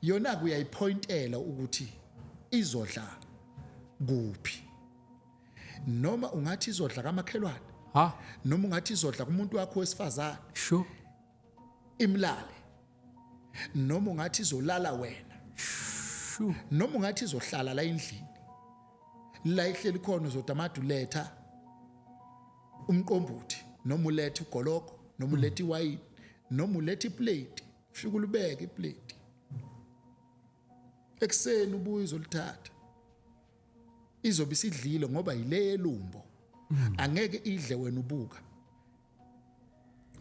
Yona kuyayipointela ukuthi izodla kuphi, noma ungathi izodla kamakhelwane, Ha. noma ungathi izodla kumuntu wakho wesifazane, Sure. imlale, noma ungathi izolala wena, Sure. noma ungathi izohlala la endlini la ihleli khona, uzodamada uletha umqombothi, noma uletha ugoloko, noma uletha iwayini, noma uletha iplate, ufike ulibeke iplate ekuseni, ubuye uzolithatha, izobe isidlile, ngoba yile yelumbo, angeke idle wena ubuka.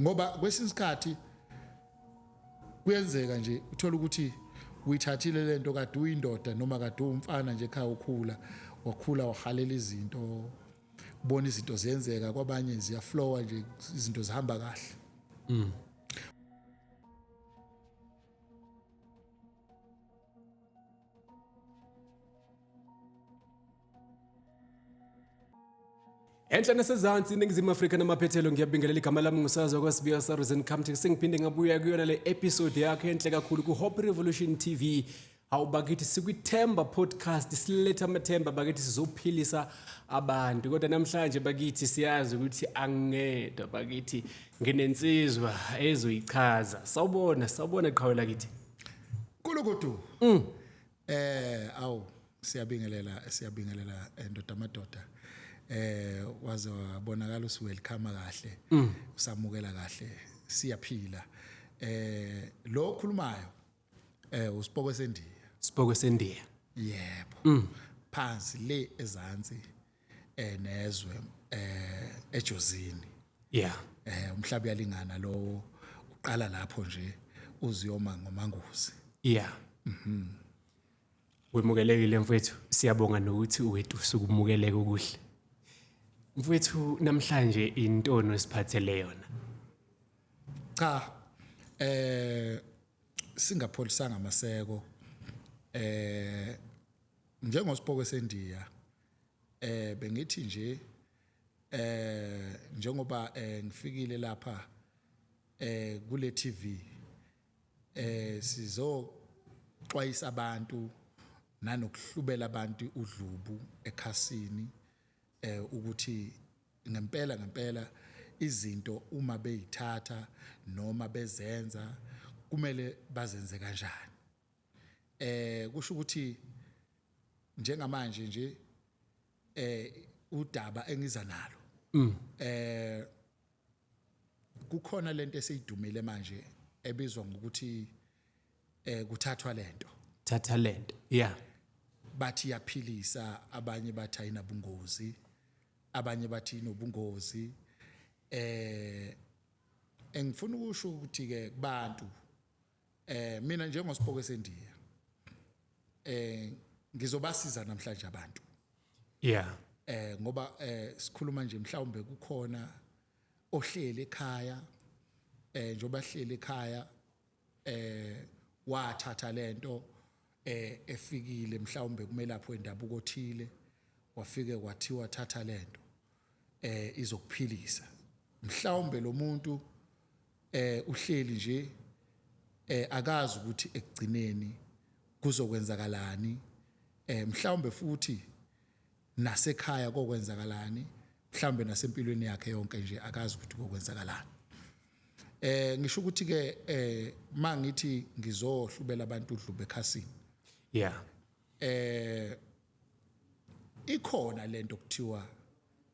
Ngoba kwesinye isikhathi kuyenzeka nje uthola ukuthi uyithathile lento kade uyindoda noma kade uwumfana nje ekhaya, ukhula, wakhula, wahalela izinto, bona izinto ziyenzeka kwabanye, ziyaflowa nje izinto, zihamba kahle. Enhla nasezansi, iNingizimu Afrika namaphethelo, ngiyabingelela. Igama lami nguSazo kwaSibiya Saruzen Kamthi. Sengiphinde ngabuya kuyona le episode yakho enhle kakhulu ku-Hope Revolution TV. Hawu bakithi, sikwithemba podcast, siletha amathemba bakithi, sizophilisa abantu. Kodwa namhlanje bakithi siyazi ukuthi angingedwa bakithi, nginensizwa ezoyichaza. Sawubona, sawubona qhawe lakithi. Kulukudu. Awu, siyabingelela, siyabingelela ndoda amadoda. Waze wabonakala usiwelcome kahle. Usamukela kahle. Siyaphila. Lo okhulumayo usipoko sendiya. Sipoko sendiya. Yebo. Phansi le ezansi nezwe eJozini. Umhlaba uyalingana lo, uqala lapho nje uziyoma ngomanguzi. Yeah. Wemukelekile mfowethu, siyabonga nokuthi wethu sukumukeleka okuhle. Mfowethu, namhlanje intono esiphathele yona? Cha, singapholisanga amaseko, njengosipoko sendiya, bengithi nje njengoba ngifikile lapha kule TV, sizoxwayisa abantu nanokuhlubela abantu udlubu ekhasini, ukuthi ngempela ngempela izinto uma beyithatha noma bezenza kumele bazenze kanjani. Kusho ukuthi njengamanje nje udaba engiza nalo, kukhona lento eseyidumile manje ebizwa ngokuthi kuthathwa lento. Thatha lento. Yeah. Bathi iyaphilisa, abanye bathi ayinabungozi, abanye bathi inobungozi. Engifuna ukusho ukuthi ke kubantu, mina njengosipoko sendiya, ngizobasiza namhlanje abantu. Ngoba sikhuluma nje mhlawumbe kukhona ohleli ekhaya, njoba hleli ekhaya, wathatha lento efikile mhlawumbe kumelaphi wendabuko othile, wafike kwathiwa thatha lento, izokuphilisa. Mhlawumbe lo muntu uhleli nje, akazi ukuthi ekugcineni kuzokwenzakalani, mhlawumbe futhi nasekhaya kokwenzakalani, mhlawumbe nasempilweni yakhe yonke nje akazi ukuthi kokwenzakalani. Ngisho ukuthi ke mangithi ngizohlubela abantu udlube ekhasini, ikhona lento kuthiwa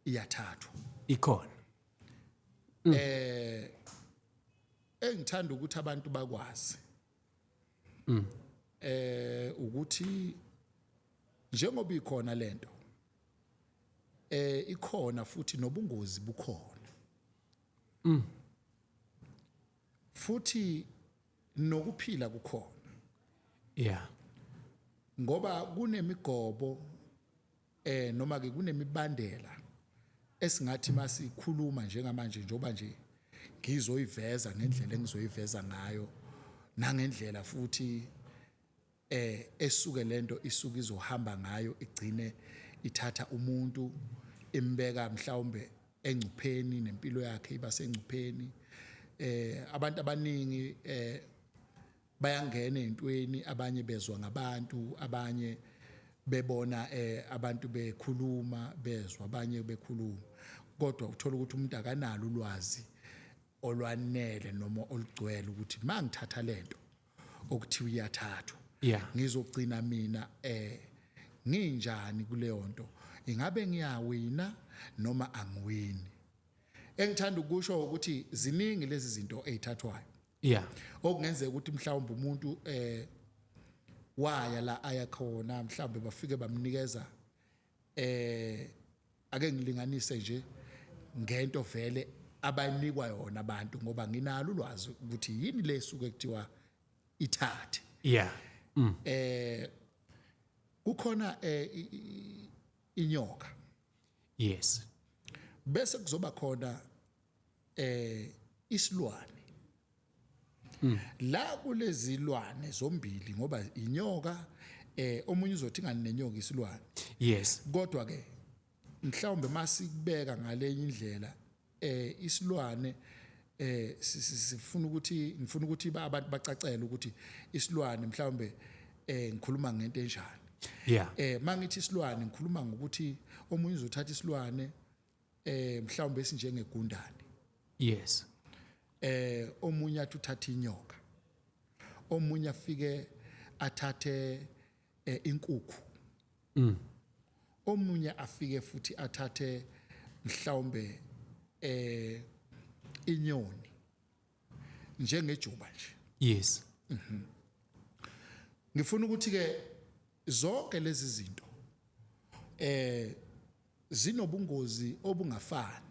iyathathwa. Ikhona. Engithanda ukuthi abantu bakwazi ukuthi njengoba ikhona lento, ikhona futhi nobungozi bukhona, futhi nokuphila kukhona, ngoba kunemigobo noma ke kunemibandela esingathi masikhuluma njengamanje, njoba nje ngizoyiveza ngendlela engizoyiveza ngayo, nangendlela futhi esuke lento isuke izohamba ngayo, igcine ithatha umuntu imbeka mhlawumbe engcupheni, nempilo yakhe iba sengcupheni. Abantu abaningi Bayangena ezintweni, abanye bezwa ngabantu, abanye bebona abantu bekhuluma, bezwa abanye bekhuluma, kodwa uthola ukuthi umuntu akanalo ulwazi olwanele noma olugcwele ukuthi mangithatha lento okuthiwa iyathathwa, ngizogcina mina nginjani kuleyo nto, ingabe ngiyawina noma angiwini. Engithanda ukusho ukuthi ziningi lezi zinto ezithathwayo okungenzeka ukuthi mhlawumbe umuntu waya la aya khona, mhlawumbe bafike bamnikeza, ake ngilinganise nje ngento vele abanikwa yona abantu, ngoba nginalo ulwazi ukuthi yini lesuke kuthiwa ithathe. Kukhona inyoka. Bese kuzoba khona isilwane. La kulezilwane zombili, ngoba inyoka, omunye uzothi ngani nenyoka isilwane. Kodwa ke mhlawumbe masikubeka ngalenye indlela, isilwane, sifuna ukuthi, ngifuna ukuthi abantu bacacele ukuthi isilwane mhlawumbe ngikhuluma ngento enjani. Mangithi isilwane, ngikhuluma ngokuthi omunye uzothatha isilwane mhlawumbe esinjengegundane. Omunye athi uthatha inyoka, omunye afike athathe inkukhu, omunye afike futhi athathe mhlawumbe inyoni njengejuba nje. Ngifuna ukuthi ke zonke lezi zinto zinobungozi obungafani.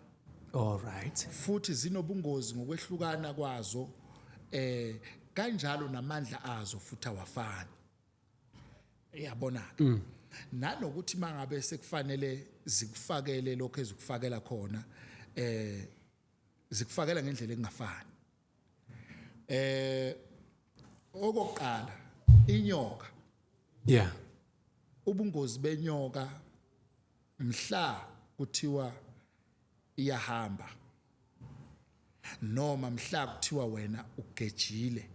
All right. Futhi zinobungozi ngokwehlukana kwazo, kanjalo namandla azo futhi awafani. Uyabona ke, nanokuthi mangabe sekufanele zikufakele lokho ezikufakela khona, zikufakela ngendlela engafani. Okokuqala, inyoka. Ubungozi benyoka, mhla kuthiwa iyahamba noma mhla kuthiwa wena ugejile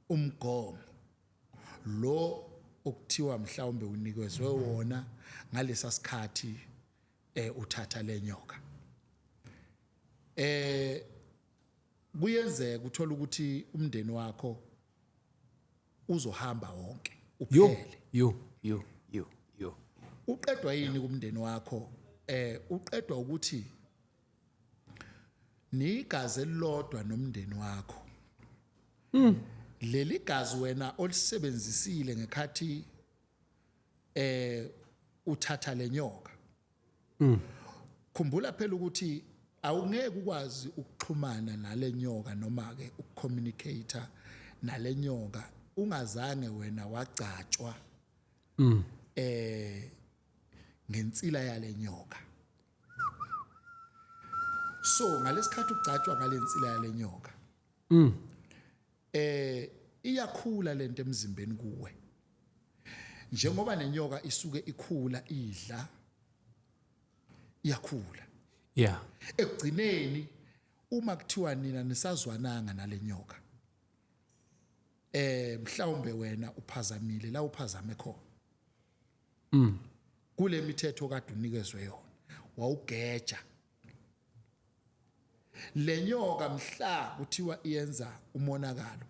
umgomo lo okuthiwa mhlawumbe unikezwe wona ngalesa sikhathi uthatha lenyoka, kuyenzeka uthola ukuthi umndeni wakho uzohamba wonke Yo. uphele. Yo yo yo yo. Uqedwa yini kumndeni wakho? Uqedwa ukuthi nigazi elilodwa nomndeni wakho. Leli gazi wena olisebenzisile ngekhathi uthatha lenyoka, khumbula phela ukuthi awungeke ukwazi ukuxhumana nalenyoka noma ke ukucommunicate nalenyoka ungazange wena wagcatshwa ngensila yalenyoka. So ngalesikhathi ugcatshwa ngalensila yalenyoka, iyakhula lento emzimbeni kuwe, njengoba nenyoka isuke ikhula, idla, iyakhula. Ekugcineni uma kuthiwa nina nisazwananga nalenyoka, mhlawumbe wena uphazamile la uphazame khona kule mithetho kade unikezwe yona, wawugeja lenyoka, mhla kuthiwa iyenza umonakalo,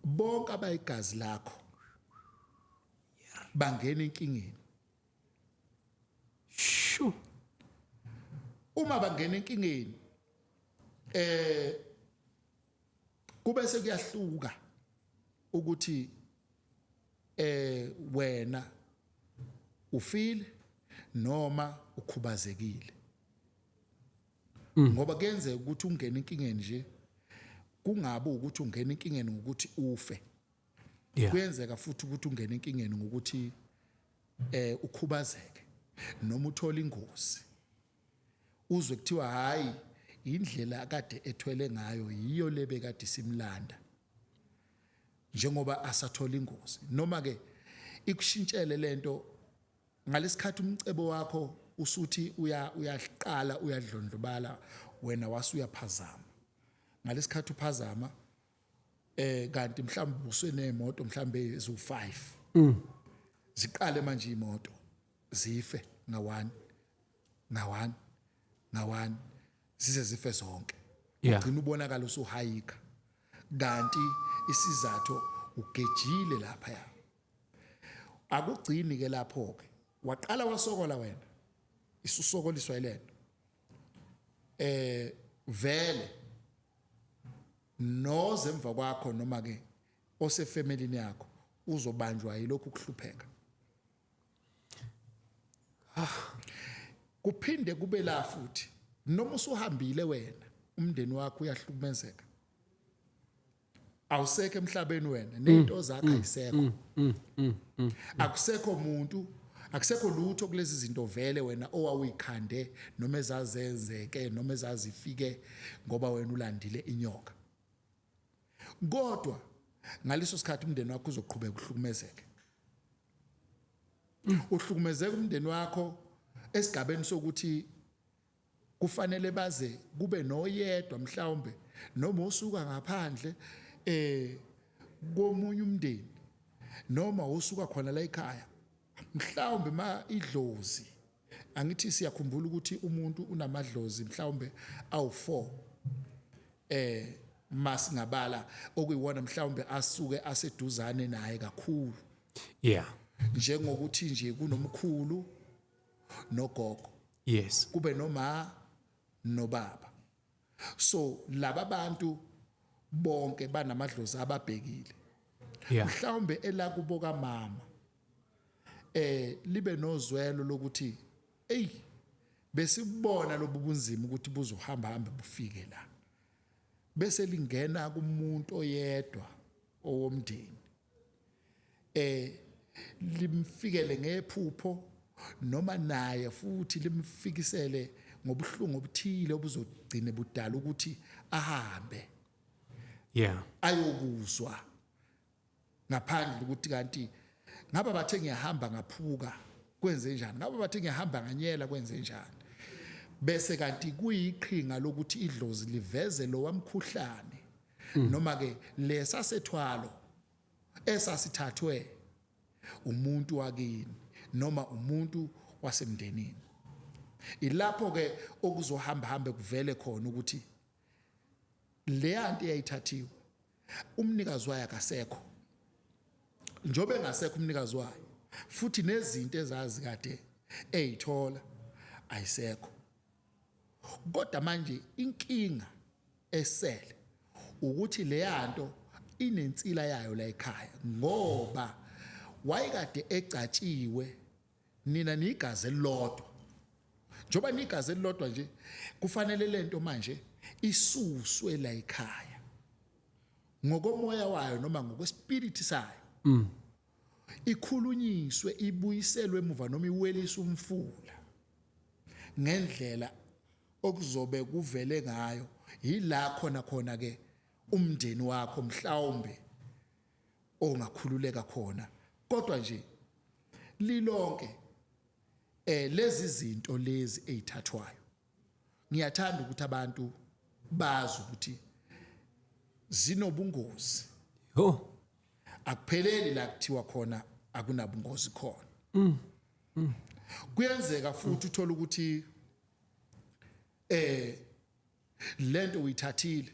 bonke abayigazi lakho bangena enkingeni. Shu. Uma bangena enkingeni, kube sekuyahluka ukuthi wena ufile noma ukhubazekile, ngoba kuyenzeka ukuthi ungene enkingeni nje, kungabe ukuthi ungena enkingeni ngokuthi ufe. Kuyenzeka futhi ukuthi ungene enkingeni ngokuthi ukhubazeke noma uthola ingozi, uzwe kuthiwa hayi, indlela akade ethwele ngayo yiyo lebe kade simlanda njengoba asathola ingozi, noma ke ikushintshele lento ngalesikhathi umcebo wakho usuthi uya uyaqala uyadlondlobala, wena wasuyaphazama. Ngalesikhathi uphazama, Kanti mhlawumbe usenemoto mhlawumbe ezu5, ziqale manje imoto zife nga1 nga1 nga1, zize zife zonke. Ugcina ubonakala usuhayika, kanti isizathu ugejile lapha. Ya, akugcini ke lapho ke, waqala wasokola wena, isusokoliswa ilento vele noze emva kwakho noma ke osefamilini yakho uzobanjwa yilokhu kuhlupheka. Kuphinde kube la futhi, noma usuhambile wena, umndeni wakho uyahlukumezeka. Awusekho emhlabeni wena, nento zakho ayisekho, akusekho umuntu, akusekho lutho kulezi zinto vele wena owawuyikhande noma ezazenzeke noma ezazifike ngoba wena ulandile inyoka. Kodwa ngaleso sikhathi umndeni wakho uzoqhubeka uhlukumezeke, uhlukumezeka umndeni wakho esigabeni sokuthi kufanele baze kube noyedwa mhlawumbe noma usuka ngaphandle komunye umndeni noma usuka khona la ekhaya, mhlawumbe ma idlozi. Angithi siyakhumbula ukuthi umuntu unamadlozi mhlawumbe awu4, masingabala okuyiwona mhlawumbe asuke aseduzane naye kakhulu, njengokuthi nje kunomkhulu nogogo, kube noma nobaba. So laba bantu bonke banamadlozi ababhekile. Mhlawumbe elakubo kamama libe nozwelo lokuthi, ey, besibona lobu bunzima ukuthi buzohamba hamba bufike la, bese lingena kumuntu oyedwa owomndeni, limfikele ngephupho noma naye futhi limfikisele ngobuhlungu obuthile obuzogcina budala ukuthi ahambe ayokuzwa ngaphandle ukuthi kanti ngaba bathe ngiyahamba ngaphuka kwenze njani, ngaba bathe ngiyahamba nganyela kwenze njani, bese kanti kuyiqhinga lokuthi idlozi liveze lo wamkhuhlane noma ke lesasethwalo esasithathwe umuntu wakini noma umuntu wasemndenini. Ilapho ke okuzohamba hambe kuvele khona ukuthi leyanto eyayithathiwe umnikazi wayo akasekho. Njobe engasekho umnikazi wayo, futhi nezinto ezazi kade eyithola ayisekho. Kodwa manje inkinga esele ukuthi leyanto inensila yayo la ekhaya, ngoba wayekade egcatshiwe, nina nigazi elilodwa. Njoba nigazi elilodwa nje, kufanele lento manje isuswe la ekhaya ngokomoya wayo noma ngokwespirit sayo, ikhulunyiswe, ibuyiselwe emuva noma iweliswe umfula ngendlela okuzobe kuvele ngayo. Yila khona khona ke umndeni wakho mhlawumbe ongakhululeka khona. Kodwa nje lilonke lezi zinto lezi ezithathwayo, ngiyathanda ukuthi abantu bazi ukuthi zinobungozi. Yo. Akupheleli la kuthiwa khona akunabungozi khona. Kuyenzeka futhi uthola ukuthi lento uyithathile,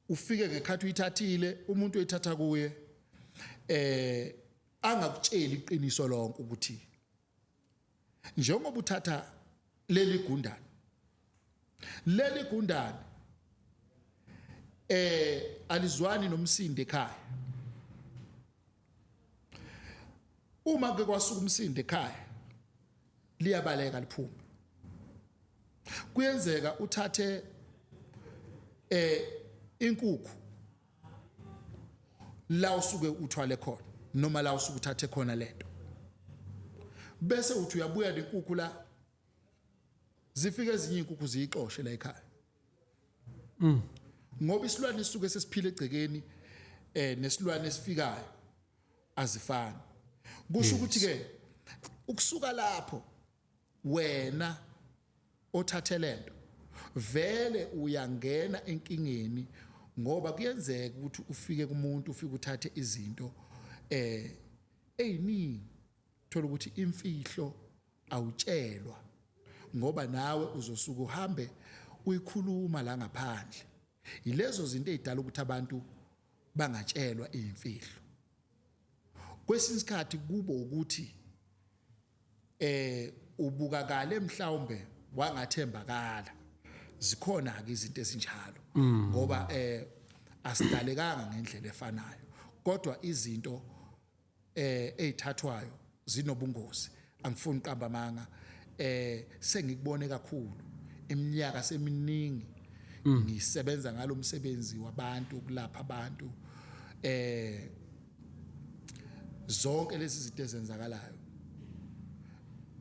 ufike ngekhathi uyithathile, umuntu oyithatha kuye angakutsheli iqiniso lonke ukuthi njengoba uthatha leli gundane, leli gundane alizwani nomsindo ekhaya. Uma ke kwasuka umsindo ekhaya, liyabaleka liphume. Kuyenzeka uthathe inkukhu la usuke uthwale khona noma la usuke uthathe khona lento, bese uthi uyabuya lenkukhu la, zifike ezinye inkukhu ziyixoshe la ekhaya, ngoba isilwane sisuke sesiphila egcekeni nesilwane esifikayo azifani. Kusho ukuthi ke ukusuka lapho wena othathe lento vele uyangena enkingeni. Ngoba kuyenzeka ukuthi ufike kumuntu, ufike uthathe izinto eziningi, thola ukuthi imfihlo awutshelwa, ngoba nawe uzosuka uhambe uyikhuluma la ngaphandle. Yilezo zinto ezidala ukuthi abantu bangatshelwa izimfihlo. Kwesinye isikhathi kubo ukuthi ubukakale mhlawumbe wangathembakala. Zikhona ke izinto ezinjalo, ngoba asidalekanga ngendlela efanayo, kodwa izinto ezithathwayo zinobungozi. Angifuni uqamba amanga, sengikubone kakhulu iminyaka seminingi ngisebenza ngalomsebenzi wabantu, kulapha abantu. Zonke lezi zinto ezenzakalayo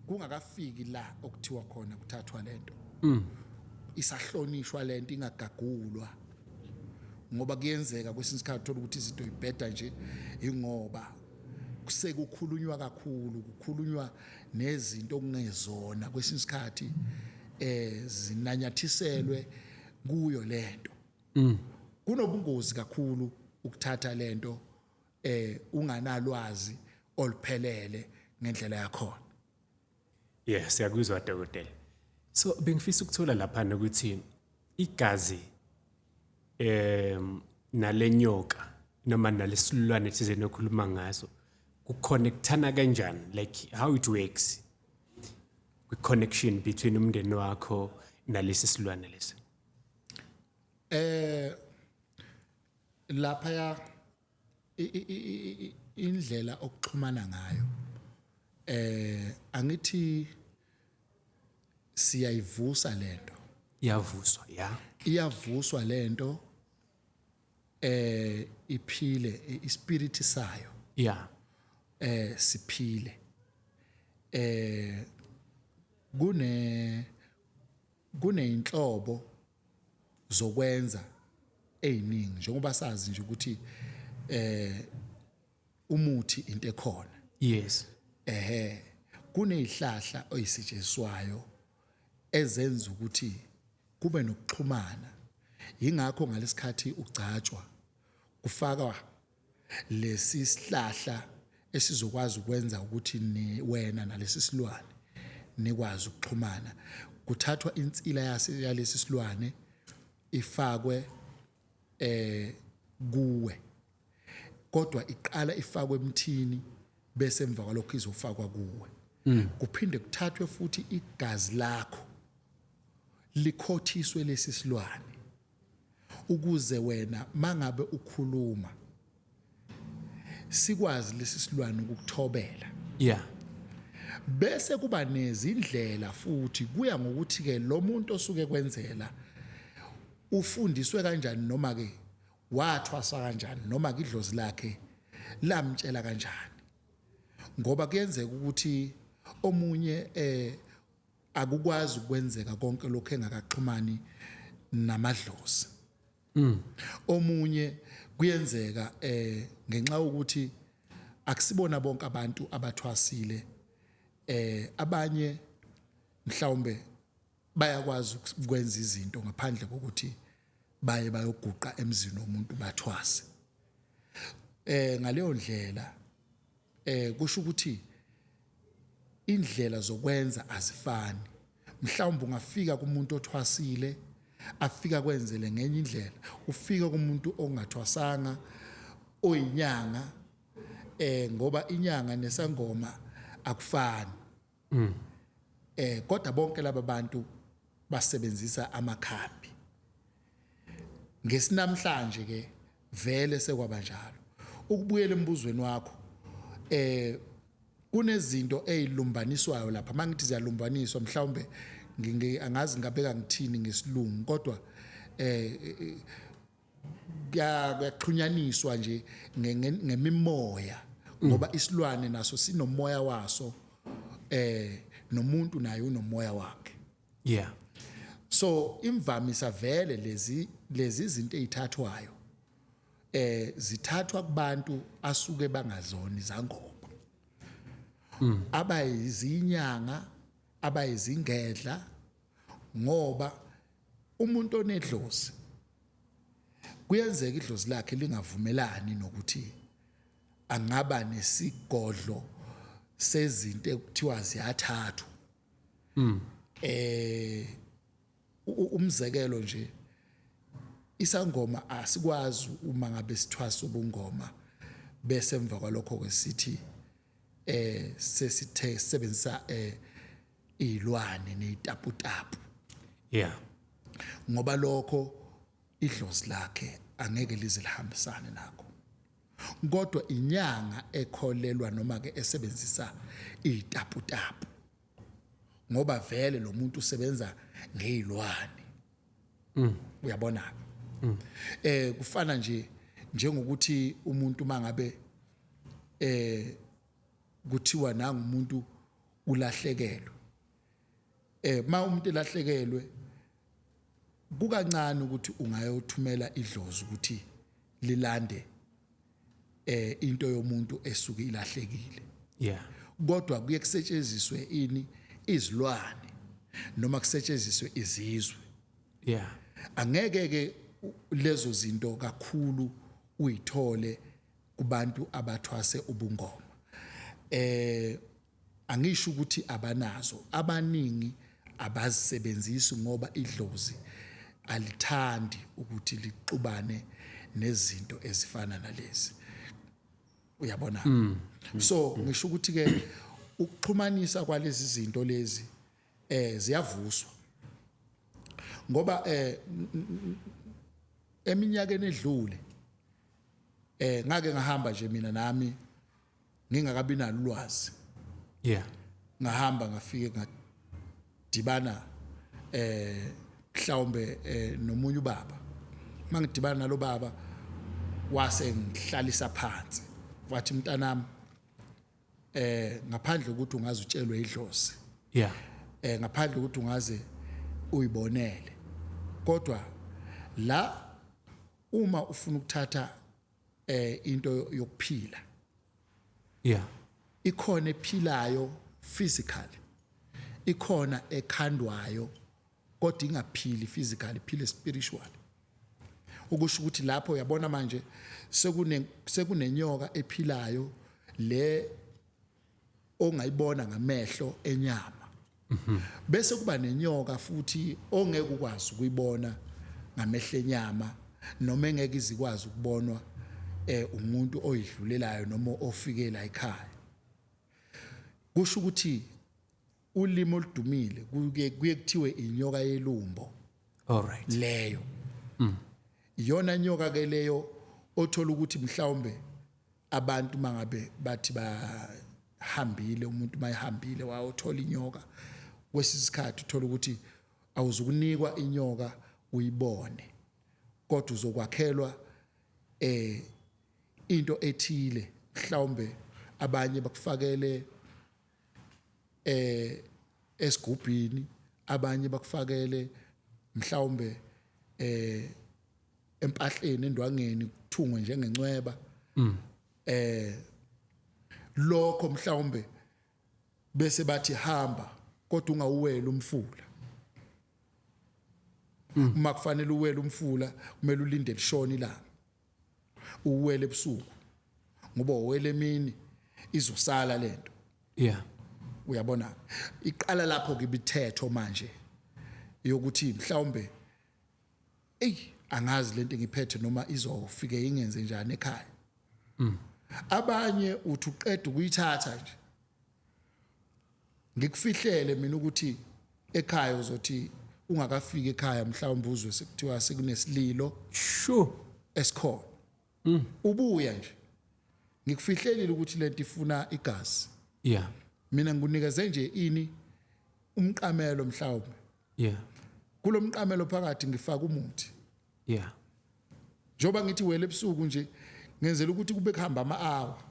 kungakafiki la okuthiwa khona kuthathwa lento, isahlonishwa lento, ingagagulwa, ngoba kuyenzeka kwesinye isikhathi uthola ukuthi izinto ibheda nje ingoba kusekukhulunywa kakhulu, kukhulunywa nezinto okungezona, kwesinye isikhathi zinanyathiselwe kuyo lento. Kunobungozi kakhulu ukuthatha lento unganalwazi oluphelele ngendlela yakhona. Yeah, siyakuzwa dokotela. So bengifisa ukuthola lapha ukuthi igazi nalenyoka noma nalesilwane thize nokhuluma ngaso kuconnectana kanjani, like how it works, the connection between umndeni wakho nalesi silwane lesi? Lapha ya indlela okuxhumana ngayo, angithi siyayivusa lento. Iyavuswa, ya. Iyavuswa lento, iphile ispirit sayo. Siphile. Kuneyinhlobo zokwenza eziningi, njengoba sazi nje ukuthi umuthi into ekhona. Kunezihlahla oyisetshenziswayo ezenza ukuthi kube nokuxhumana. Ingakho ngalesikhathi ugcatshwa kufakwa lesi sihlahla esizokwazi ukwenza ukuthi ni wena nalesi silwane nikwazi ukuxhumana. Kuthathwa insila yalesi silwane ifakwe kuwe, kodwa iqala ifakwe emthini, bese emva kwalokho izofakwa kuwe. Kuphinde kuthathwe futhi igazi lakho likhothiswe lesi silwane, ukuze wena mangabe ukhuluma sikwazi lesi silwane ukukuthobela. Bese kuba nezindlela futhi, kuya ngokuthi ke lo muntu osuke kwenzela ufundiswe kanjani, noma ke wathwasa kanjani, noma ke idlozi lakhe lamtshela kanjani. Ngoba kuyenzeka ukuthi omunye akukwazi ukwenzeka konke lokho engakaxhumani namadlozi. Omunye kuyenzeka ngenxa yokuthi akusibona bonke abantu abathwasile, abanye mhlawumbe bayakwazi ukwenza izinto ngaphandle kokuthi baye bayoguqa emzini womuntu bathwase. Ngaleyo ndlela kusho ukuthi indlela zokwenza azifani. Mhlawumbe ungafika kumuntu othwasile afika kwenzele ngenye indlela, ufika kumuntu ongathwasanga oyinyanga, ngoba inyanga nesangoma akufani. Kodwa bonke laba bantu basebenzisa amakhambi. Ngesinamhlanje ke vele sekwabanjalo. Ukubuyela embuzweni wakho, kunezinto ezilumbaniswayo lapha. Mangithi ziyalumbaniswa, mhlawumbe angazi ngabeka ngithini ngesilungu, kodwa kuyaxhunyaniswa nje ngemimoya, ngoba isilwane naso sinomoya waso, nomuntu naye unomoya wakhe. So imvamisa vele lezi izinto ezithathwayo zithathwa kubantu asuke bangazona izangoma, abayizinyanga, abayizingedla, ngoba umuntu onedlozi Kuyenzeka idlozi lakhe lingavumelani nokuthi angaba nesigodlo sezinto ekuthiwa ziyathathwa. Umzekelo nje, isangoma asikwazi uma ngabe sithwasa ubungoma bese emva kwalokho ke sithi sesithe sebenzisa izilwane nezitaputapu, ngoba lokho idlozi lakhe angeke lize lihambisane nakho. Kodwa inyanga ekholelwa noma ke esebenzisa izitaputapu, ngoba vele lo muntu usebenza ngezilwane, uyabona. Kufana nje njengokuthi umuntu mangabe kuthiwa nangumuntu ulahlekelwe, ma umuntu elahlekelwe kukancane ukuthi ungayothumela idlozi ukuthi lilande into yomuntu esuke ilahlekile. Kodwa kuye kusetshenziswe ini? Izilwane noma kusetshenziswe izizwe. Angeke ke lezo zinto kakhulu uyithole kubantu abathwase ubungoma. Angisho ukuthi abanazo, abaningi abazisebenzisi ngoba idlozi alithandi ukuthi lixubane nezinto ezifana nalezi, uyabona. So ngisho ukuthi ke ukuxhumanisa kwalezi zinto lezi ziyavuswa, ngoba eminyakeni edlule ngake ngahamba nje mina nami ngingakabi nalo ulwazi. Ngahamba ngafike ngadibana mhlawumbe nomunye ubaba. Mangidibana nalo baba wase ngihlalisa phansi, wathi, "Mntanami, ngaphandle ukuthi ungaze utshelwe idlozi, ngaphandle ukuthi ungaze uyibonele, kodwa la uma ufuna ukuthatha into yokuphila, ikhona ephilayo physically, ikhona ekhandwayo kodwa ingaphili physically, iphile spiritually." Ukusho ukuthi lapho uyabona manje sekunenyoka ephilayo le ongayibona ngamehlo enyama, bese kuba nenyoka futhi ongeke ukwazi ukuyibona ngamehlo enyama noma engeke izikwazi ukubonwa umuntu oyidlulelayo noma ofike la ekhaya. Kusho ukuthi ulimi oludumile kuye kuthiwe inyoka yelumbo. All right. Leyo iyona nyoka ke leyo othola ukuthi mhlawumbe abantu mangabe bathi bahambile, umuntu mayihambile wayothola inyoka, kwesisikhathi uthola ukuthi awuzukunikwa inyoka uyibone, kodwa uzokwakhelwa into ethile, mhlawumbe abanye bakufakele esigubhini, abanye bakufakele mhlawumbe empahleni, endwangeni, kuthungwe njengencweba. Lokho mhlawumbe bese bathi hamba, kodwa ungawuwela umfula. Uma kufanele uwele umfula, kumele ulinde lishona ilanga, uwele ebusuku, ngoba uwele emini izosala lento. Uyabona, iqala lapho ke imithetho manje yokuthi mhlawumbe, ey, angazi lento ngiphethe noma izofike ingenze njani ekhaya. Abanye uthi uqeda ukuyithatha nje, ngikufihlele mina ukuthi ekhaya uzothi ungakafiki ekhaya mhlawumbe uzwe sekuthiwa sekunesililo esikhona. Ubuya nje ngikufihlelile ukuthi lento ifuna igazi. Mina ngikunikeze nje ini, umqamelo mhlawumbe. Kulomqamelo phakathi ngifaka umuthi. Njengoba ngithi wele ebusuku nje, ngenzela ukuthi kube kuhamba ama-hour.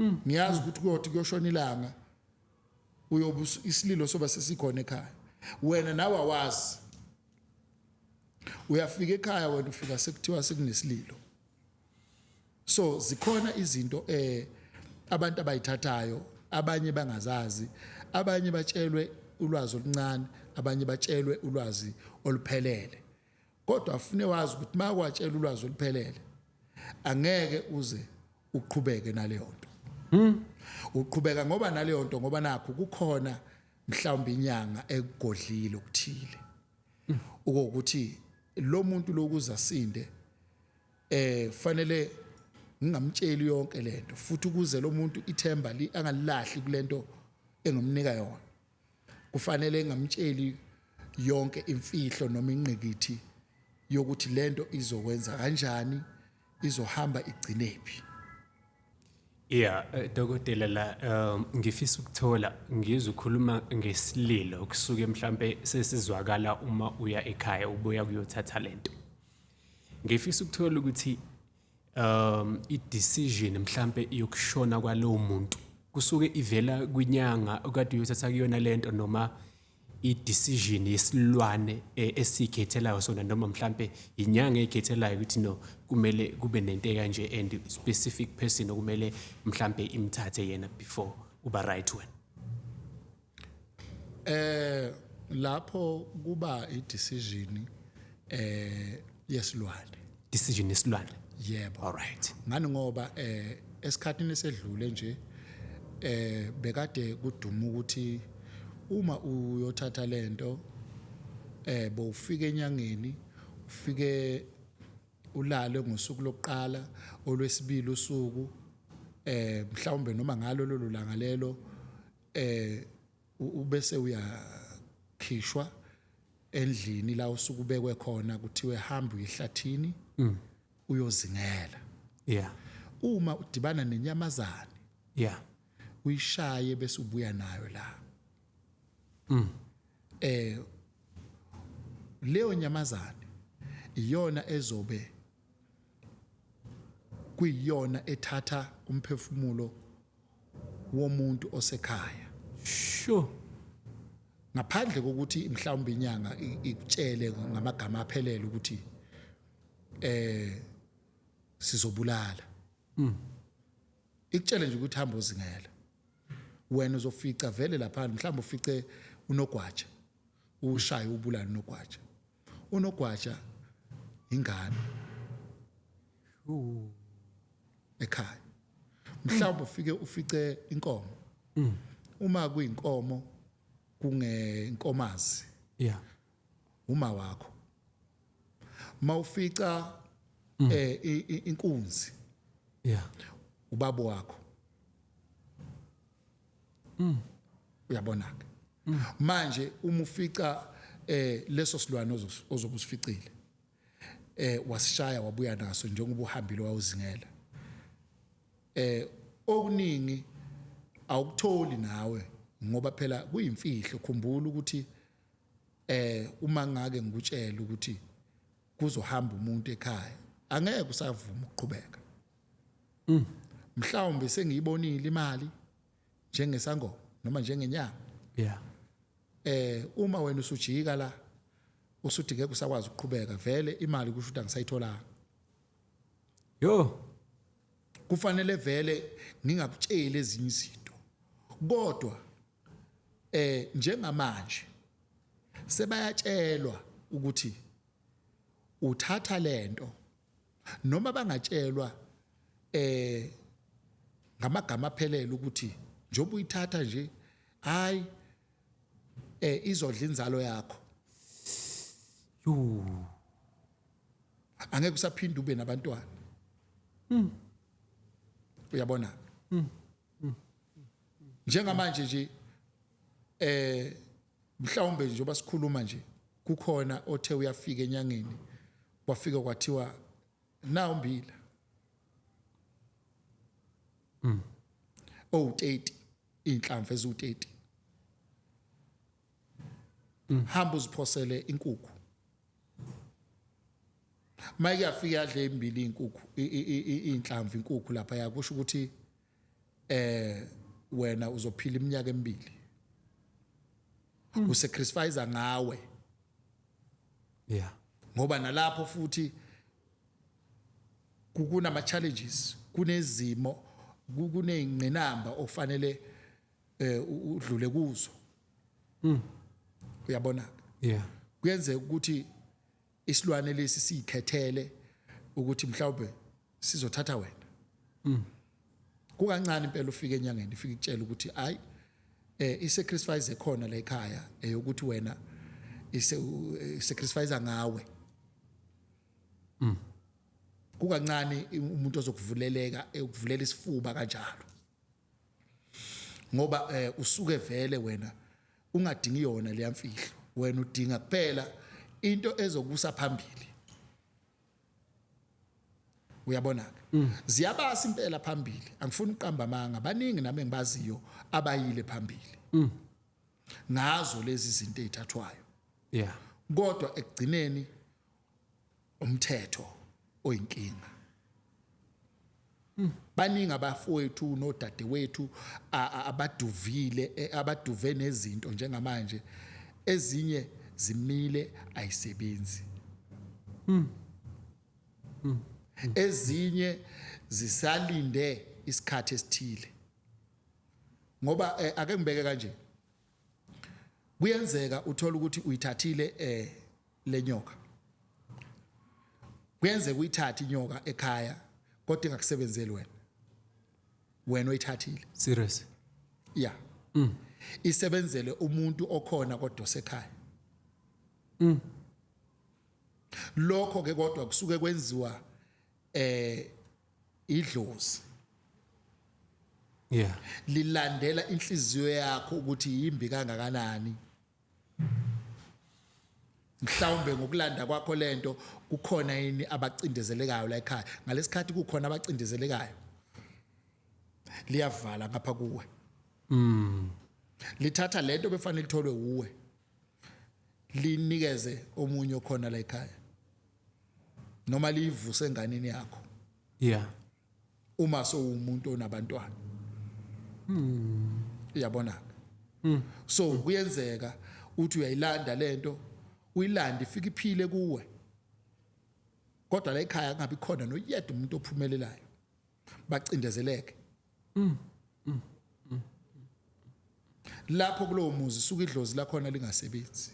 Ngiyazi ukuthi kuyothi kuyoshona ilanga uyobe isililo soba sesikhona ekhaya. Wena nawe awazi, uyafika ekhaya wena ufika sekuthiwa sekunesililo. So zikhona izinto abantu abayithathayo, abanye bangazazi, abanye batshelwe ulwazi oluncane, abanye batshelwe ulwazi oluphelele. Kodwa afune wazi ukuthi makwatshela ulwazi oluphelele angeke uze uqhubeke naleyo nto. Uqhubeka ngoba naleyo nto, ngoba nakho kukhona mhlawumbe inyanga ekugodlile okuthile ukuthi lo muntu lokuza asinde fanele ngingamtsheli yonke lento, futhi ukuze lo muntu ithemba li angalilahli kulento engimnika yona, kufanele ngingamtsheli yonke imfihlo noma ingqikithi yokuthi lento izokwenza kanjani, izohamba igcinephi. Yeah, dokotela la ngifisa ukuthola, ngizwe ukhuluma ngesililo kusuke mhlambe sesizwakala uma uya ekhaya ubuya kuyothatha lento. Ngifisa ukuthola ukuthi i-decision mhlambe yokushona kwalowo muntu kusuke ivela kwinyanga okade uyothatha kuyona lento, noma i-decision yesilwane esikhethelayo sona, noma mhlambe inyanga ekhethelayo ukuthi no, kumele kube nento kanje and specific person okumele mhlambe imthathe yena before uba right wena. Lapho kuba i-decision yesilwane. Decision yesilwane. Yebo. All right. Ngani ngoba esikhathini esedlule nje bekade kuduma ukuthi uma uyothatha lento bowufika enyangeni, ufike ulale ngosuku lokuqala, olwesibili usuku, mhlawumbe noma ngalo lolu langa lelo ubese uyakhishwa endlini la usuku ubekwe khona, kuthiwe hamba uyehlathini uyozingela. Uma udibana nenyamazane, uyishaye bese ubuya nayo la. Leyo nyamazane iyona ezobe kuyiyona ethatha umphefumulo womuntu osekhaya. Sure. Ngaphandle kokuthi mhlawumbe inyanga ikutshele ngamagama aphelele ukuthi sizobulala. Ikutshele nje ukuthi hamba uzingela. Wena uzofica vele lapha, mhlawumbe ufice unogwaja, ushaye ubulala unogwaja. Unogwaja ingane ekhaya. Mhlawumbe ufike ufice inkomo. Uma kuyinkomo kungenkomazi. Uma wakho. Mawufica inkunzi. Ubaba wakho. Uyabona ke. Manje uma ufica leso silwane ozobusificile, wasishaya wabuya naso njengoba uhambile wawuzingela, okuningi awukutholi nawe ngoba phela kuyimfihlo. Khumbula ukuthi uma ngake ngikutshela ukuthi kuzohamba umuntu ekhaya, angeke usavuma ukuqhubeka. Mhlawumbe sengiyibonile imali njengesangoma noma njengenyanga. Uma wena usujika la usuthi ngeke usakwazi ukuqhubeka, vele imali kusho ukuthi angisayitholanga. Yo, kufanele vele ngingakutsheli ezinye izinto. Kodwa njengamanje sebayatshelwa ukuthi uthatha lento, noma bangatshelwa ngamagama aphelele ukuthi njengoba uyithatha nje, hayi izodla inzalo yakho. Yo, angeke usaphinda ube nabantwana. Uyabona? Njengamanje nje mhlawumbe njengoba sikhuluma nje kukhona othe uyafika enyangeni, wafika kwathiwa na umbila owu-30, inhlamvu eziwu-30, hamba uziphosele inkukhu. Mayike yafika yadla imbili inkukhu, inhlamvu inkukhu lapha, yakusho ukuthi wena uzophila iminyaka emibili. Usacrifice ngawe. Ngoba nalapho futhi kunama challenges, kunezimo, kuneyingqinamba ofanele udlule kuzo. Uyabona? Kuyenzeka ukuthi Isilwane lesi siyikhethele ukuthi mhlawumbe sizothatha wena. Kukancane impela ufike enyangeni ifike ikutshela ukuthi hayi, i-sacrifice ekhona la ekhaya eyokuthi wena ise-sacrifice ngawe. Kukancane umuntu ozokuvuleleka, ukuvulela isifuba kanjalo, ngoba usuke vele wena ungadingi yona leya mfihlo. Wena udinga kuphela into ezokusa phambili, uyabona ke? Ziyabasa impela phambili, angifuni uqamba amanga. Baningi nami engibaziyo abayile phambili ngazo lezi zinto ezithathwayo. Kodwa ekugcineni umthetho oyinkinga. Baningi abafowethu nodadewethu abaduvile, abaduve nezinto njengamanje, ezinye zimile, ayisebenzi, ezinye zisalinde isikhathi esithile. Ngoba ake ngibeke kanje, kuyenzeka uthola ukuthi uyithathile lenyoka, kuyenzeka uyithathe inyoka ekhaya kodwa ingakusebenzeli wena, wena oyithathile. Serious? Yeah, isebenzele umuntu okhona kodwa osekhaya. Lokho ke kodwa kusuke kwenziwa idlozi lilandela inhliziyo yakho ukuthi yimbi kangakanani. Mhlawumbe ngokulanda kwakho lento kukhona yini abacindezelekayo la ekhaya. Ngalesikhathi kukhona abacindezelekayo, liyavala ngapha kuwe, lithatha lento befanele itholwe uwe, linikeze omunye okhona la ekhaya, noma liyivuse enganeni yakho uma sowumuntu onabantwana, uyabona? So kuyenzeka uthi uyayilanda lento, uyilanda, ifike iphile kuwe, kodwa la ekhaya kungabi khona noyedwa umuntu ophumelelayo, bacindezeleke lapho kulowo muzi. Suka idlozi lakhona lingasebenzi.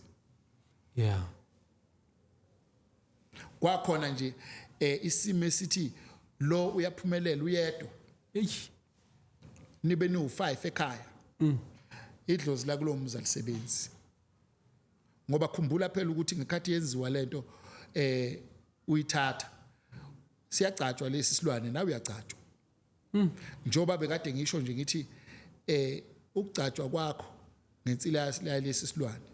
Kwakhona nje isimo esithi lo uyaphumelela uyedwa, nibe niwu5 ekhaya, idlozi la kulowo muzi alisebenzi. Ngoba khumbula phela ukuthi ngekhathi yenziwa lento, uyithatha, siyagcatshwa lesi silwane, nawe uyagcatshwa. Njoba bekade ngisho nje ngithi ukugcatshwa kwakho ngensila lesi silwane,